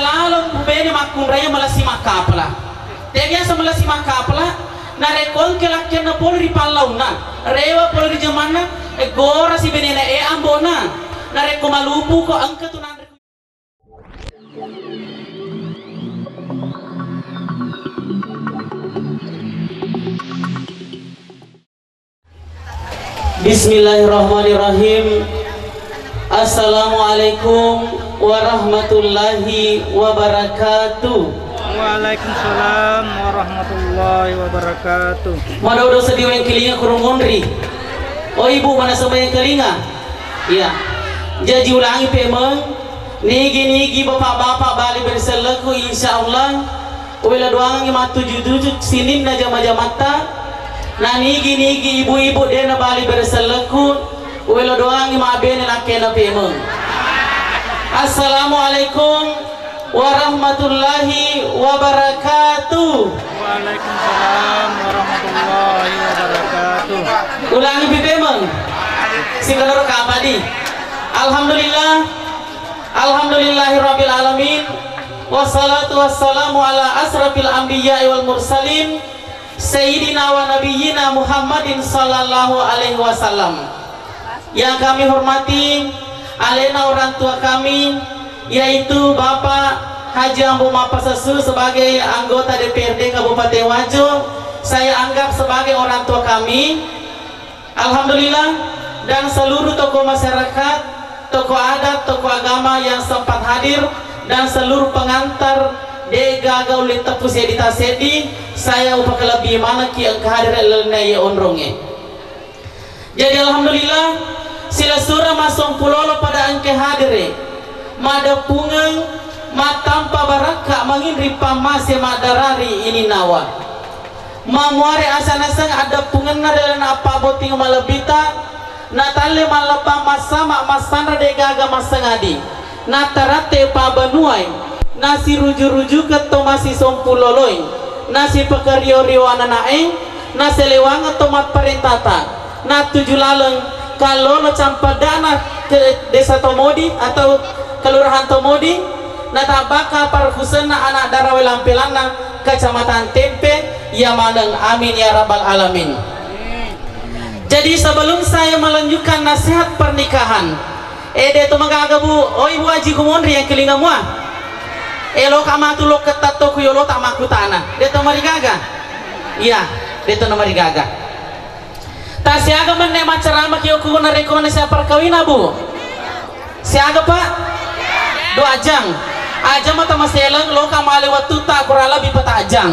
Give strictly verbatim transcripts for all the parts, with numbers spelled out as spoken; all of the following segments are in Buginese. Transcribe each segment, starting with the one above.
Laleng pubene makkunraie malessi makkapala. Te biasa malessi makkapala, narekko engke lakkenna pole ri pallaunna, rewe pole ri jemanna, e, gora sibenena e ambona. Narekko malupuko engka tu nanre. Bismillahirrahmanirrahim. Assalamualaikum warahmatullahi wabarakatuh. Waalaikumsalam warahmatullahi wabarakatuh. Madodo sediweng kelinga kurung monri. Oh ibu, mana semua yang kelinga? Iya. Jaji ulangi pemeng. Nigi-nigi bapak-bapak bali berselleku, insya Allah. Uwelo doangengngi mattuju-tuju sininna jama-jamatta, na nigi-nigi ibu-ibu de nabali bereselleku, uwelo doangengngi mabbene nakkena pemeng. Assalamualaikum warahmatullahi wabarakatuh. Waalaikumsalam warahmatullahi wabarakatuh. Ulangi pi pemeng. Sikaloro kapadi. Alhamdulillah. Alhamdulillahirabbil alamin. Wassalatu wassalamu ala asrafil anbiya'i wal mursalin, sayyidina wa nabiyyina Muhammadin sallallahu alaihi wasallam. Yang kami hormati alena orang tua kami, yaitu Bapak Haji Ambo Mappasesu sebagai anggota D P R D Kabupaten Wajo, saya anggap sebagai orang tua kami. Alhamdulillah, dan seluruh tokoh masyarakat, tokoh adat, tokoh agama yang sempat hadir, dan seluruh pengantar, de'gaga ulittepu seddi taseddi, saya upakalebbi manekki engka hadir lalenna iye onrongnge. Jadi alhamdulillah, silessureng massompulolo pada engke hadire, madeppungeng mattampa barakka manginri pammase maddarari ininnawa. Mamuare asa naseng addeppungenna ri lalenna appabotting malebbita, natalle mallebbang massama massanra de'gaga massengadi, nataratte pabanuai, nasiruju-rujukeng to masisompuloloi, nasipakario-rio anana'e, naselewangeng to mapparentata, nattuju laleng kallolo campaddana ke Desa Tomodi atau Kelurahan Tomodi, natabbaka parfusenna anak darawe lampelanna Kecamatan Tempe, iya maneng. Amin ya rabbal alamin. Jadi sebelum saya melanjutkan nasihat pernikahan, eh, de to magaga, Bu, oh Ibu Aji Kumonri yang kelinga mua. Eh, loka matu lokka tatto ku yolo tak makutana. De to marigaga? Iya, de to namarigaga. Tasiaga menne maccarama ki okko narekko manessa perkawina, Bu? Siaga, Pak? Dua jang. Aja mata maseleng, loka male wattutta kurang lebih peta jang.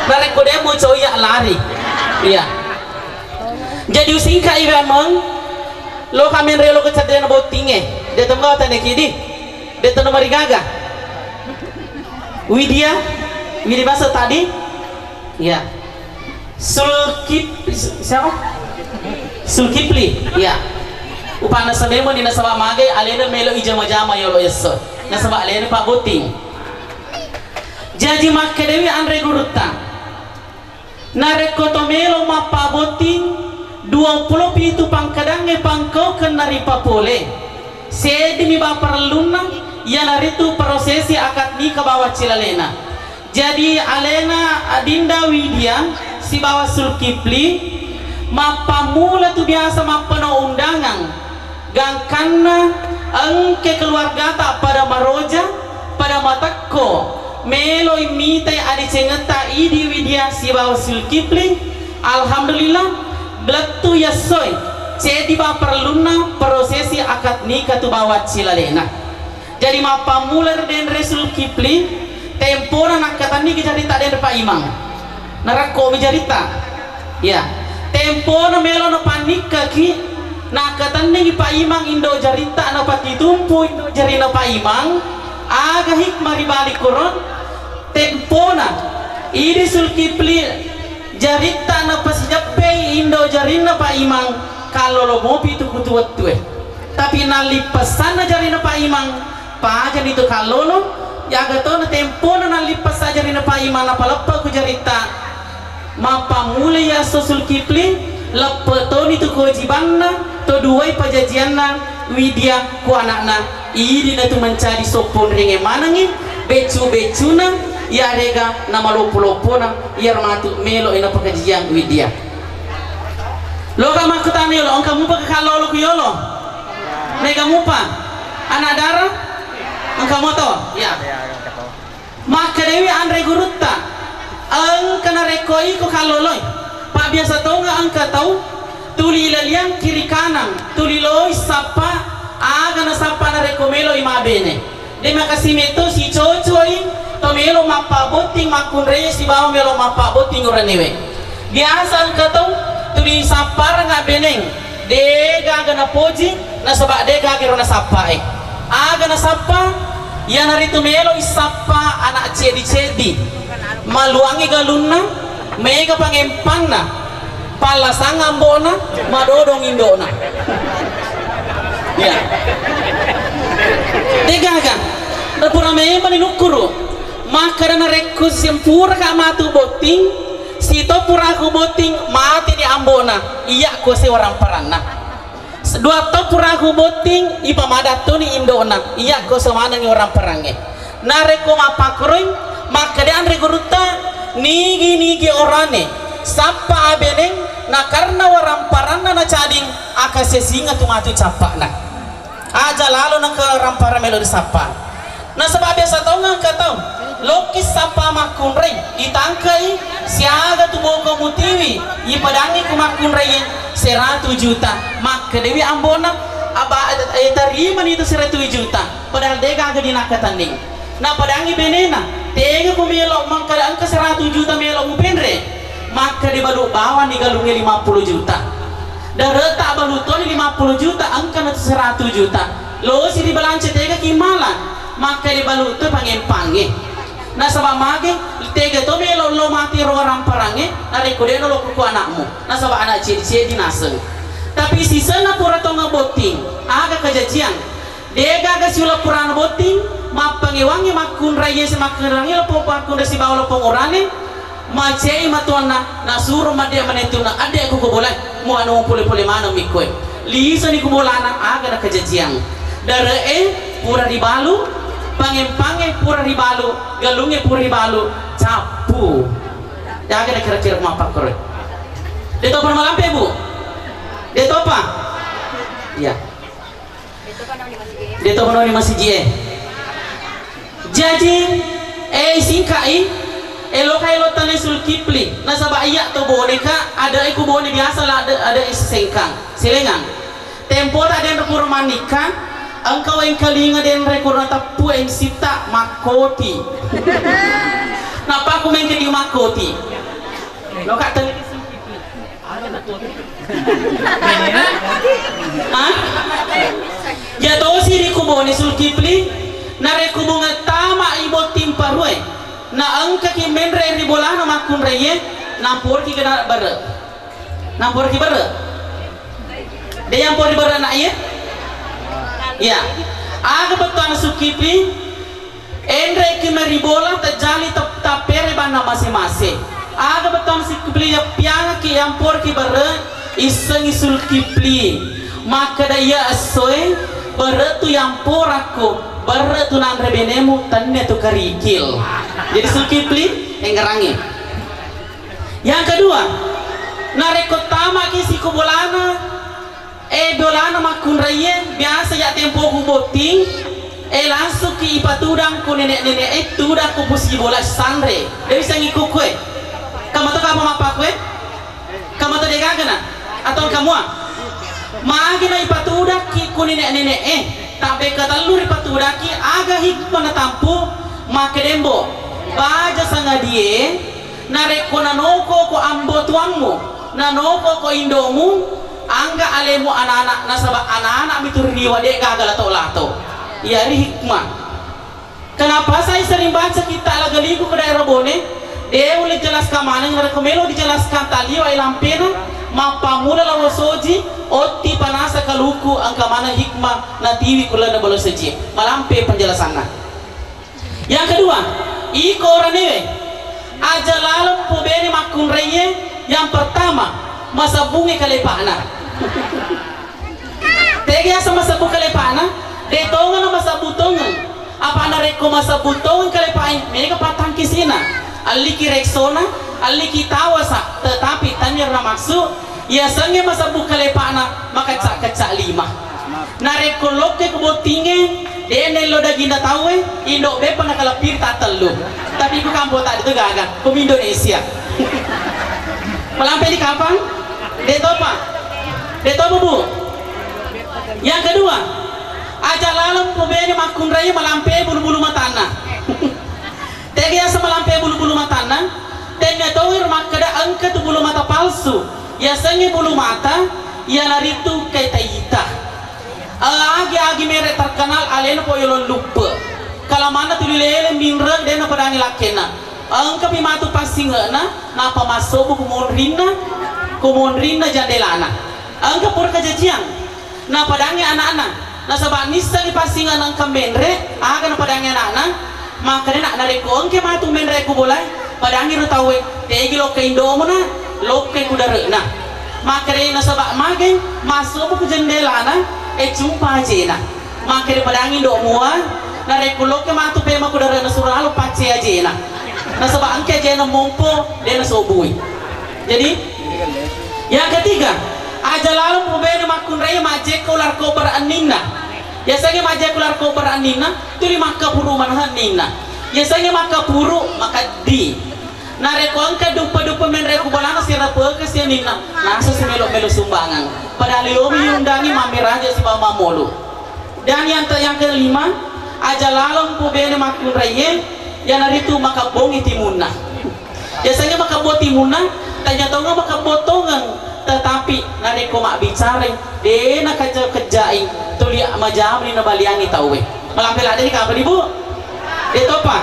Narekko de mu coyak lari. Iya. Jadi usingka iwameng, loka menre lo kecerdian bottinge. De temba tane kidi. De teno marigaga. Widya, Widya bahasa tadi? Iya. Sulkip-, siapa? Sulkipli, iya. Upana sebemo ni nasaba magai alena melo ijama-jama yolo esso. Nasaba alena Pak Botting. Jaji makkedewi anre gurutta. Narekko to melo mappabotting, duappulo pitu pangkadangnge pangkaukeng naripapole. Seddimi ba parellunna, iyanaritu prosesi akad nikah bawang cilalena. Jadi alena Adinda Widya sibawa Sulkipli mappammula tu biasa mappeno undangang, gangkanna engke keluargata pada maroja, pada matekko, meloi mitai adecengetta Idi Widya sibawa Sulkipli. Alhamdulillah, lettu yessoi, ceddi ba parellunna prosesi akad nikah tu bawang cilalena. Jadi mappammula ri denre Sulkipli, tempona nakkatenningi jarita denre Pak Imang. Narakkomi jarita. Ya. Tempona melo napannikkaki, nakkatenningi Pak Imang indo jarita, napakitumpu indo jarina Pak Imang, aga hikmah ri balik koron, tempona Idi Sulkipli jarita napasijeppei indo jarinna Pak Imang, kallolo mopi tu kutu wettue. Tapi nallippessanna jarina Pak Imang, pajani tu kallolo, yaga tona tempona nallippessa jarina Pak Imang napaleppa ku jaritta. Mappammulai esso Sulkipli, leppe toni tu kewajibanna, to duai pajajianna, Widya ku ana'na, idi natu mencadi sopponrengeng manengngi, beccu-beccuna, iyarega namaloppo-loppona, iyaro matu melo'i napakajijiang Widya. Loka makkutana yolo, engka mupa kakak lolo ku yolo? Mega mupa? Anak dara? Engka moto? Ya. Makkedawi anre gurutta, engka narekko iko kalloloi, pabbiasa tonga engka tau tuli ilaliang kiri kanang, tuli loi sappa, aga nasappa narekko meloi mabene. De makasi metto sicocoi to melo mappabotting makkunrai sibawa melo mappabotting uranewe. Biasa engka tau tuli sapparang abbeneng, de gaga napoji nasaba de gaga ro nasappae. Aga nasappa? Iyanaritu meloi sappa anak ceddi-ceddi, maluangi galunna, mega pangempanna, pallasang ambo'na, madodong indo'na. Ya. De gaga. Napura memang nukkuru. Makkada narekko sempuraka matu botting, sito puraku botting, mateni ambo'na, iya ko sewa ramparanna. Dua to puraku botting, ipamadattuni indo'na, iya ko semanengi waramparangnge. Narekko mappakkoroi, makkeda anre gurutta, nigi-nigi orane sappa abeneng, nakarna waramparanna nacading, akasesingatu matu cappa'na. Aja lalo naka rampara melo disappa. Nasaba biasa tonga engka tau lokki sappa makkunrai, ditangkai siaga tu boko mutiwi, ipadangi ku makkunrai seratu juta. Makkedewi ambona, aba, eh, tarimani itu seratu juta, padahal de gaga dinakkatanning. Napadangi benena, tega ku melo mangkada engka seratu juta melo mupenre. Makkeda balu bawang ni galungnge lima puluh juta. Dareta balu toni lima puluh juta, engka na seratu juta. Losi ri balance tega ki mala, makkeda balu to pangempange. Nasaba mage tega to melo lo mati ro ramparange, narekko de lo ko anakmu. Nasaba anak cedi-cedi naseng. Tapi sisenna pura tonga botting, aga kajajiang. Degaga siula purana botting, mappangewangngi makkunraie, makkunrangi loppo makkunrai sibawa loppo urane, macei matuanna, nasuro madde manetuna, adde ku kubolai, muanu pole-pole maneng mikkoe. Lisani kubolana, aga nakajajiang. Dare'e pura ribalu, pangempange pura ribalu, galungnge pura ribalu, cappu. Aga nakira-kira mappakkoro. Detopa malampe, Bu? Detopa? Iya. Deto menoni masiji e. Jaji, eh, singkai, eloka elo tane Zulkifli, nasaba iya to bone ka, ada iku bone biasa la ada, ada sengkang, selengang. Tempo ta den pura manikka, engka wengkalinga den rekurna teppu M C ta makkoti. Napa aku mengke di makkoti. Loka tane Hah? Iya tosi ri kubone Zulkifli, narekko bunga tama i botting parue, na engkaki menre ri bolana makkunraie, namporki kena bare. Namporki bare. De yampori bare na iye? Iya. Aga bettuanna Zulkifli? Enreki meribola, tejali tep-, tappere banna mase-mase. Aga bettuanna Zulkifli, yappiangaki yamporki bare, issengi Zulkifli. Makkeda iya essoe, bare tu yamporakko, bare tu nanre benemu, tenne tu kerikil. Jadi Zulkifli, engerangi. Yang kedua, narekko tamaki sikubolana, Eh, bolana makkunraie, biasa ya tempoku botting, eh, langsungki ipatudang ku nenek-nenek, eh, tudang ku pusi bola sanre. Dewi sangi kukue. Kamato kapa mapakue? Kamato degagana? Atau kamua? Magina ipatudakki ku nenek-nenek, eh, tabbe katellu ripatudakki, aga hikmah natampu, makkedembo. Baja sangadie, Narekko nanoko ko ambo tuammu, nanoko ko indomu, angga alemu anana, nasaba anana mitu riwa de gaga lato-lato. Iyari hikmah. Kenapa saya sering baca kitta lagaliku ke daerah Bone? De ulle jelaskan maneng, narekko melo dijelaskan taliwa ilampena, mappamula lawa soji, otti panasa kaluku, engka maneng hikmah natiwi kulana bolo seji. Malampe penjelasanna. Yang kedua, iko oranewe, aja laleng pobene makkunraie, yang pertama, masabbungnge kalepa'na. Tegi asa masebbu kalepana, de tongeng na masebbu tongeng. Apa narekko masebbu tongeng kalepai, mega patangkisina. Alliki reksona, alliki tawasa, tetapi taniro namaksu, yasengnge masebbu kalepana, makecca-kecca lima. Narekko lokke ku bottingnge, de nello daginna tauwe, indo beppa nakaleppiri tattellu. Tapi ku kampo tadi tu gaga, ku Indonesia. Malampe di kapang? De topa? De topa, Bu? Yang kedua, aja laleng pubene makkunrai malampe bulu-bulu matanna. Tegi asa malampe bulu-bulu matanna, tennia tongiro makkeda engka tu bulu mata palsu, yasengnge bulu mata, iyanaritu ketaita. Agi-agi mere terkenal alena po yolo luppe. Kalamanna tuli lele minreng dena pedangi lakkenna. Engkapi matu passinge'na, napa massobu kumonrinna, kumonrinna jandelana. Engka pura kajajiang. Napadangngi ana'na, nasaba nissengngi passinge'na engka menre, aga napadangngi ana'na, makkedana narekko engke matu menre ku bolae, padangngi ro tauwe, tegi lokka indomuna, lokka ku dare'na. Makkeda nasaba mageng, massobu ku jendelana, e cumpa ajena. Makkeda padangngi indo mua, narekko lokka matu pema ku dare'na suralo pacce ajena. Nasaba engke ajena mompo, de nasobui. Jadi, yang ketiga, aja laleng pubene makkunrai majjekka ular kobara enninna. Yasengnge majjekka ular kobara enninna, tuli makkapuru maneng enninna. Yasengnge makkapuru, makaddi. Narekko engka duppe-duppe menre ku bolana sirapeke si enninna, nasa si melo-melo sumbangan. Padahal yomi yundangi mammeraja sibawa mammolu. Dan yang te-, yang kelima, aja laleng pubene makkunraiye, iyanaritu makabbongi timunna. Biasanya makabbo timunna, tanya tonga makabbo tongeng, tetapi narekko mabbicarai, de nakajja-kejjai, tuli majamani nabaliangi tauwe. Malampe ladde ni kapang, Ibu? De topa?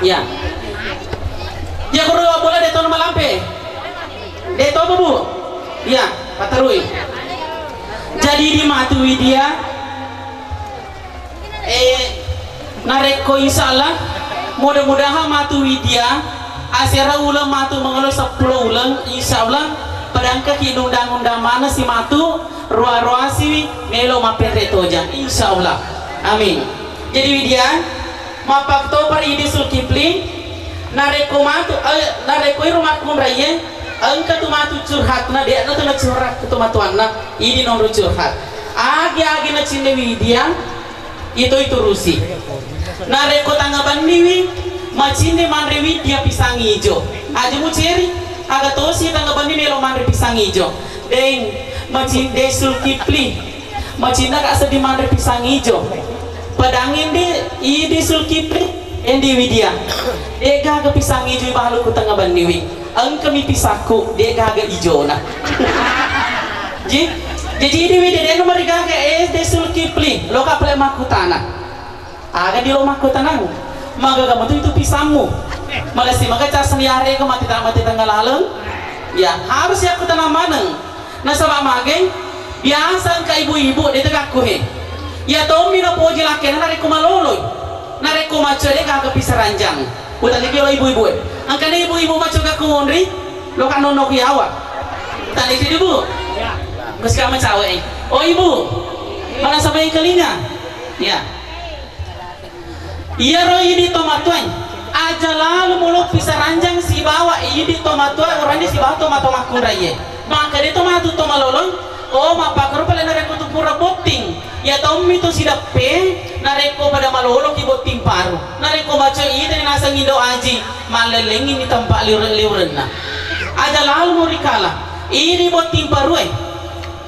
Ya. Ya, kuro bola de tona malampe. De topa, Bu? Ya, patarui. Jadi di matu Widya, eh, narekko insya Allah, mudah-mudahan matu Widya, asera uleng matu mangolo seppulo uleng, insya Allah, padangkaki undang-undang mana si matu, rua-ruasiwi, melo maperre toja, insya Allah. Amin. Jadi Widya, Mappaktopari Idi Sulkifli, narekko matu, eh, narekko iro makkunraiye, engka tu matu curhatna, de'na tu nacurhat ke tomatoanna, idi nonro curhat. Agi-agi nacinne Widya, itu iturusi. Narekko tangnga benniwi, macinne manre Widya pisang ijo. Aja muceri, aga tosi tangnga benni melo manre pisang ijo. Deng, macin-, Deng Sulkifli. Macinna ka seddi manre pisang ijo. Padang endi Idi Sulkifli, endi Widya. De'gaga pisang ijo ibalu ku tengnga benniwi. Engkami pisakku, de'gaga ijona. Ji, jaji idi Widya de'na marigaga, eh, Deng Sulkifli, loka pale makkutana. Aga dilo makkutanang, magaga metu itu pisangmu. Malessi maga cas ni arega mati ta-, mati tengnga laleng. Ya, harus yakkutanang maneng. Nasaba mageng, biasa engka ibu-ibu de tegakku he. Ya tommi napoji lakkena narekko maloloi. Narekko maccoe de'gaga pisaranjang. Utaniki lo ibu-ibu e. Engkana ibu-ibu maccoe gakku monri, loka nonno ku yawa. Taniki di, Bu. Meska macawe. Oh, Ibu. Mana sampai kelinga? Ya. Iyaro idi tomatoae, aja lalu muloppi saranjang sibawa idi tomatoae, urane sibawa tomatoa makkunraiye. Makkeda tomatu tomalolong, oh, mappakkaru pale narekko tu pura botting. Iya tommi tu sideppe, narekko pada maloloki botting paru. Narekko macoi itani naseng Indo Aji, mallellengi ni tempat liur-liurenna. Aja lalu murikala, idi botting parue.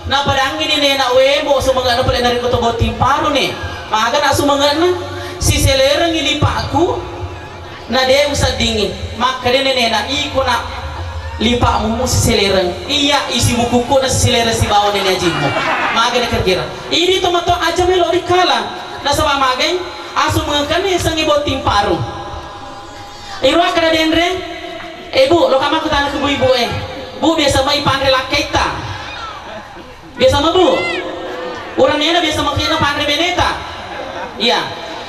Napadangngi nenena, "We, bo, sumange'na pale narekko to botting paruni." Magana sumange'na? "Siselerengngi lipa'ku, na de useddingngi." Makkeda nenena, "Iko na lipa'mu musiselereng." "Iya, isi bukukku na siselereng sibawa nene ajimmu." Magana kerjera. Idi tomatoa aja melo rikala. Nasaba magai, asumange'kanni yasengnge botting paru. Iro akkeda denre, "Eh, Bu, loka makkutana ke bu-ibu e. Bu, biasa mai panre lakkaitta?" Biasa ma, Bu? Uranena biasa makkeda panre beneta. Iya.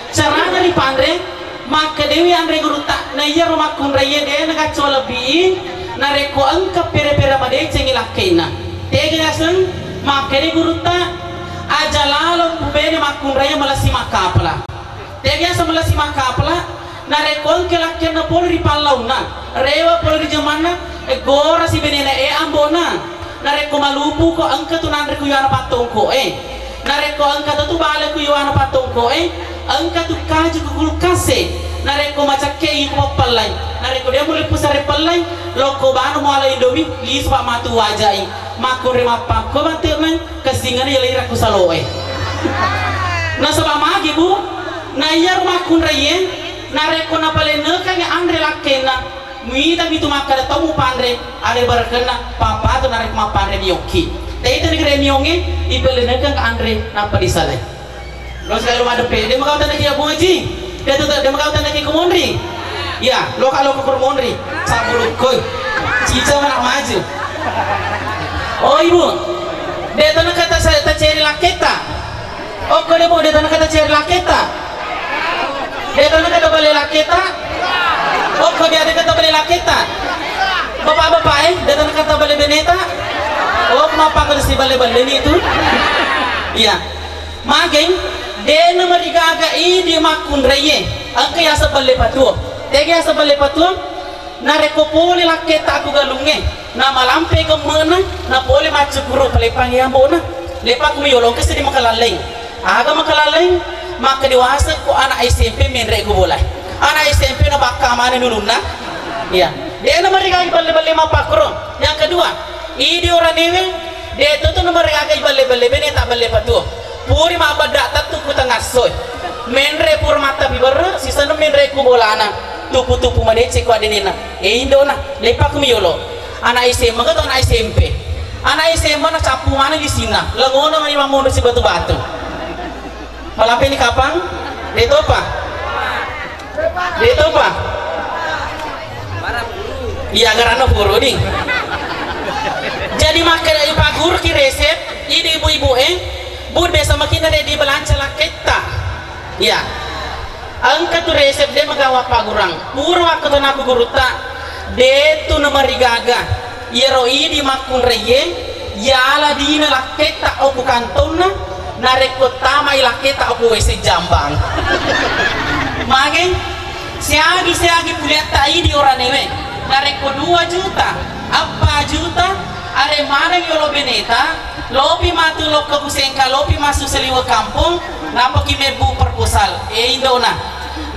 Carana ripanre, makkedewi anre gurutta, na iyaro makkunraiye de nagacco lebbi, narekko engka pere-pere madecengi lakkainna. Tega yaseng? Makkede gurutta, Aja lalo pubene makkunraie malessi makkapala. Te biasa malessi makkapala, narekko engka lakkenna pole ri pallaunna, rewe pole ri jamanna, e, gora si benena e ambona. Narekko malupuko, engka tu nanre ku yowana pattongko e. Narekko engka tu bale ku yowana pattongko e, engka tu kaju ku kulkas e. Narekko macakke i ku pappallai. Narekko de mulle pusare pellai, lokko bano muala Indomie, lisu pa matu wajai. Makkunrai mappakko matte'na, kessingngana yalai rakku saloe. Nasaba magi, Bu? Na iyaro makkunraie, narekko napalennekangngi anre lakkenna, muita mitu makkeda tau mupanre, are barekenna, pappatu narekko mappanre miokki. Te itu negeri mionge, ipelennekang anre, nappa disalai. Lo sekali rumah depe, de magau tanda kia Bu Haji. De tu, de magau tanda kia kumonri. Iya, loka loka kur monri. Sabulu koi. Cica mana maju. Oh Ibu, de tanda kata saya taceri laketa. Oh kau de Bu, de tanda kata ceri laketa. De tanda kata bale laketa. Oh kau biar de kata bale laketa. Bapak-bapak eh, de tanda kata bale beneta. Oh kenapa kau si bale-bale ni itu? Iya. Mageng, de namarigaga idi makkunraie, engka yaseng balle patuo. Tega yaseng balle patuo? Narekko pole lakketta ku galungnge, namalampe gemme'na, napole maccukkuru paleppang yambona. Leppakku yolongke seddi makalalleng. Aga makalalleng? Makkedewaseng ko anak S M P menre ku bola. Anak S M P nabakka maneng ulunna. Iya. De namarigaga balle-balle mappakkuro. Yang kedua, idi oranewe, de to tu namarigaga balle-balle bene ta balle patuo. Puri mabbadda tettu ku tengassoi. Menre pura mattapi berre, sisenna menre ku bolana. Tupu-tupu madeceng ku addenena. E indona, leppakku mi yolo. Anak S M A atau anak S M P? Anak S M A na cappu mana di sini. Lengono mai mamono si batu-batu. Malape ni kapang? De topa? De topa? Iya, garanna puro ni. Jadi makkeda ipaguru ki resep, idi ibu-ibu e, Bu, biasa makinna de dibalanca lakketta. Iya. Engka tu resep de magawa pagurang. Pura waktu tanaku gurutta, de tu namarigaga. Iyaro idi makkunraie, yala dina lakketta oku kantonna, narekko tamai lakketta oku W C jambang. Mage, siagi-siagi kuliatta idi oranewe, narekko dua juta, appa juta, are maneng yolo beneta, lopi matu lokka kusengka, lopi masu seliwe kampong, napaki mebbu proposal, e indona,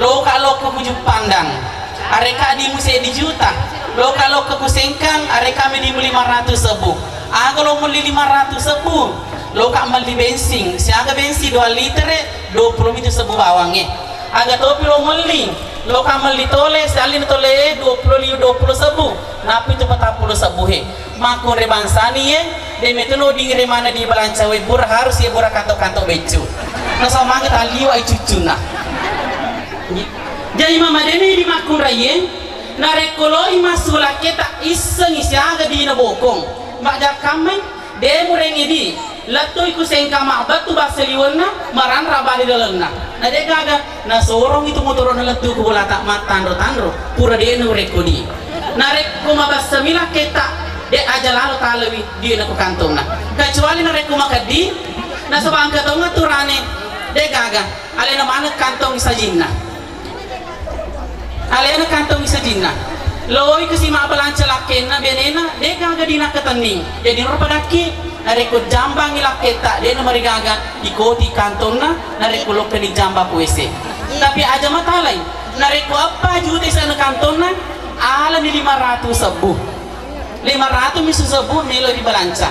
loka lokka ku Juppandang. Areka dimu seddi juta, loka lokka ku Sengkang, areka medimu lima ratus sebbu. Aga lo melli lima ratus sebbu? Loka melli bensin, siaga bensin dua litere, dua puluh mitu sebbu bawangnge. Aga topi lo melli, loka melli tole, sialli tole dua puluh liu dua puluh sebbu, napi tu patang puluh sebbu he. Makkunre bangsani ye, de metu no dingre mana di balanca we bura harus ye bura kanto-kanto beccu. Nasaba mage taliwa i cuccuna. Jadi mama dene di makkunraie, narekko loi massu lakketa issengi siaga dina bokong. Majjakkammai, de murengi di, lettui ku Sengkang mabbattu bassaliwenna, maranra bali lalenna. Na de gaga, nasorongi tu motoro'na lettu ku bolata mattanro-tanro, pura de nurekko di. Narekko mabassami lakketta, de aja lalo talewi di na ku kantongna. Kecuali narekko makeddi, nasaba engka taung aturane, de gaga, alena maneng kantong sajinna. Alena kantong sajinna. Loi kasi mabbalanca lakkenna benena, de gaga di nakkatenning. Jadi nurpa dakki, narekko jambangi lakketta, de namarigaga, dikoti kantonna, narekko lokkani jamba ku W C. Tapi aja matalai, narekko eppa juta isana kantonna, alani lima ratus sebbu. Lima ratus mi sisebbu melo dibalanca.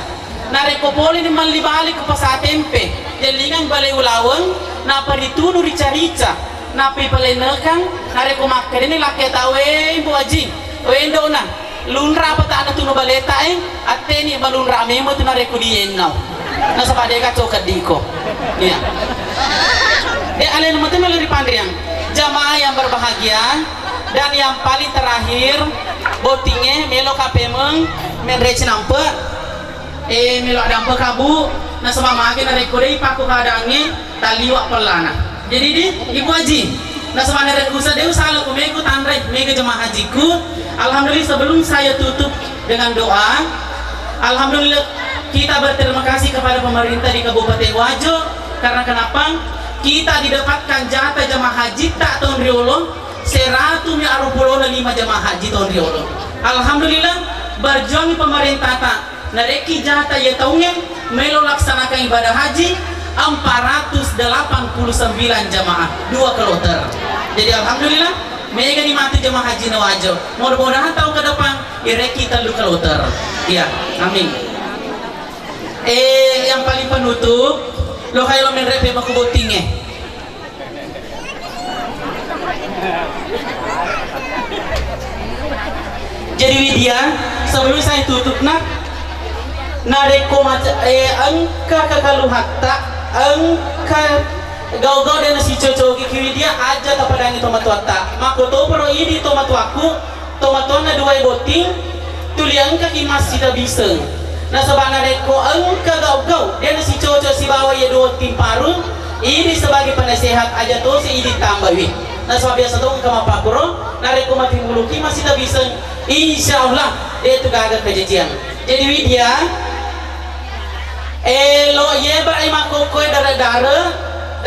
Narekko pole ni melli bale ku pasa tempe, jellingang bale ulaweng, nappa ritunu rica-rica, nappa ipalennekang, narekko makkedani lakketa, "We, Mbo Aji, we, ndona, lunra apa tak natunu baleta e, atteni balunra memo tu narekko diennau." Nasaba dega coket diko. Iya. De alena matu melo ripanriang. Jamaah yang berbahagia, dan yang paling terakhir, bottingnge melo ka pemeng menre cinampe, eh, melo adampe kabu, nasaba mage narekko dei pakko keadaangnge, taliwa pellana. Jadi di, Ibu Haji, nasaba narekko usa de usala ku mega tanre, mega jemaah hajiku. Alhamdulillah, sebelum saya tutup dengan doa, alhamdulillah, Kita berterima kasih kepada pemerintah di Kabupaten Wajo, karena kenapa? Kita didapatkan jatah jamaah haji ta tahun riolo, seratu mi aru pulona lima jamaah haji tahun riolo. Alhamdulillah, berjuang pemerintah ta. Narekki jata iya taungnge melo laksanakan ibadah haji, empat ratus delapan puluh sembilan jamaah, dua kloter. Jadi alhamdulillah, mega ni matu jamaah haji na Wajo. Mudah-mudahan tahun ke depan irekki tellu kloter. Iya, amin. Eh, yang paling penutup, lo kayo lo menrepe maku bottinge. Jadi Widya, sebelum saya tutup nak, narekko maca, eh, engka kekaluhatta, engka gau-gau de nasicocoki ki Widya, aja tapadangi tomatoatta. Makkotoparo idi tomatoakku, tomatoanna duae botting, tuli engkaki massitabiseng. Nasaba narekko engka gau-gau de nasicoco sibawa iye dua timparung, idi sebagai penasehat aja tosi idi tambawi. Nasaba biasa to engka mappakkuro, narekko matimbuluki massitabiseng, insya Allah de tu gaga kejajian. Jadi Widya, elo iye barai makkokkoe dare-dare,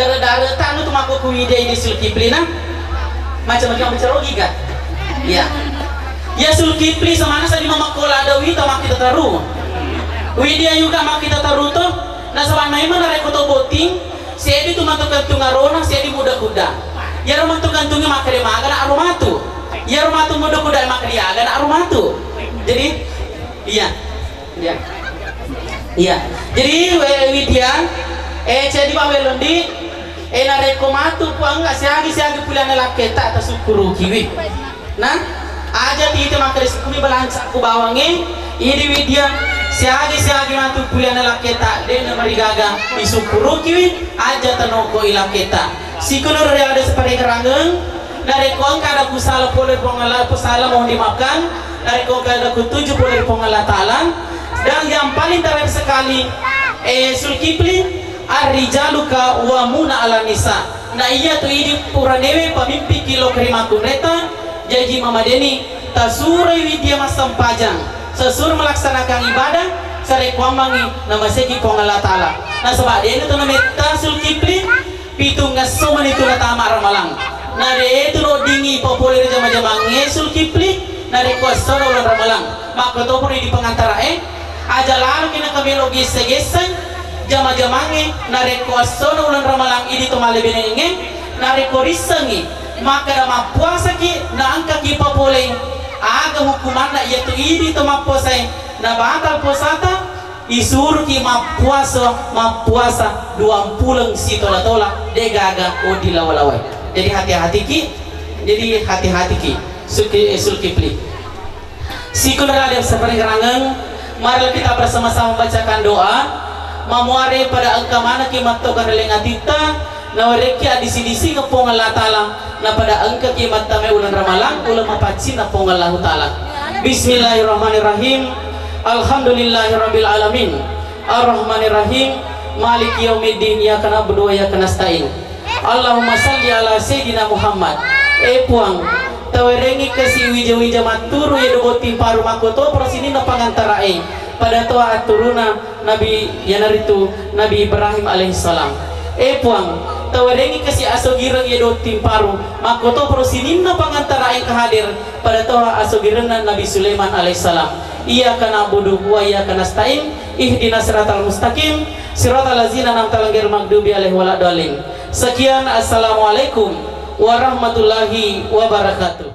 dare-dare tanu tu makkokko Widya idi Sulkifli na. Macam-macam bicara logika. Iya. Ya Sulkifli semana sadi mamakkola ada Wita makkita taru. Widya juga makkita taru to. Nasaba memang narekko to botting, seddi tu matu kantung arona, seddi muda kuda. Iyaro matu kantungi makkeda magana aro matu. Iyaro matu muda kuda makkeda agana aro matu. Jadi, iya. Iya. Iya. Jadi, we, Widya, eh, jadi Pak Welondi, eh, narekko matu puang siagi-siagi pulianna lakketa tasukkurukiwi. Nah, aja tite makkeda sikkumi balanca ku bawangnge, idi Widya, siagi-siagi matu pulianna lakketa, de namarigaga isukkurukiwi, aja tanoko i lakketa. Sikunuru riada separekerangeng, narekko engka ada kusala pole Puang Allah, kusala mohon dimaafkan, narekko engka ada kutuju pole Puang Allah Ta'ala. Dan yang paling terakhir sekali, eh, Sulkifli, arrijalu qawwamuna ala nisa. Na iya tu idi puranewe pamimpiki lo kerimakunreta, jaji mamadeni tasuroi Widya massempajang, sesur melaksanakan ibadah, sarekkuammangi namaseki Puang Allah Ta'ala. Nasaba dena tu nametta Sulkifli, pitungngesso mani tu natama Ramalang. Na de tu noddingi papole ri jama-jamangnge Sulkifli, narekko essona uleng Ramalang. Makkotoparo idi pengantarae, aja laloki nakamelo gesse-gesseng jama-jamangnge, narekko essona uleng Ramalang idi to mallebenengengnge, narekko rissengngi makkeda mappuasaki naengkaki papolei, aga hukumanna iyatu idi to mappuasae, nabatal puasata, isuruki mappuasa, mappuasa duampuleng sitola-tola, degaga wedding lawa-lawae. Jadi hati-hatiki, jadi hati-hatiki, Sulki-, Sulkifli. Sikunrade saparingerangeng, marilah kita bersama-sama membacakan doa. Mamuare pada engka manekki mattoka ri leng atitta, nawerekki addisi-disingeng Puang Allah Ta'ala, napada engkaki mattamai uleng Ramalang, uleng mapaccinna Puang Allah Ta'ala. Bismillahirrahmanirrahim. Alhamdulillahirabbil alamin. Arrahmanirrahim. Maliki yaumiddin. Iyyaka na'budu wa iyyaka nasta'in. Allahumma salli ala Sayyidina Muhammad. Eh Puang, tawerengi kasi wija-wija matturu iya dua botting paru makkotoparo sininna pangantarae pada toa atturuna Nabi, iyanaritu Nabi Ibrahim alaihissalam. Eh Puang, tawerengi kasi asogireng iya dua botting paru makkotoparo sininna pangantarae engka hadir pada toa asogirenna Nabi Sulaiman alaihissalam. Iyyaka na'budu wa iyyaka nasta'in. Ihdinas siratal mustaqim, siratal ladzina an'amta 'alaihim ghairil maghdubi 'alaihim waladdallin. Sekian, assalamualaikum warahmatullahi wabarakatuh.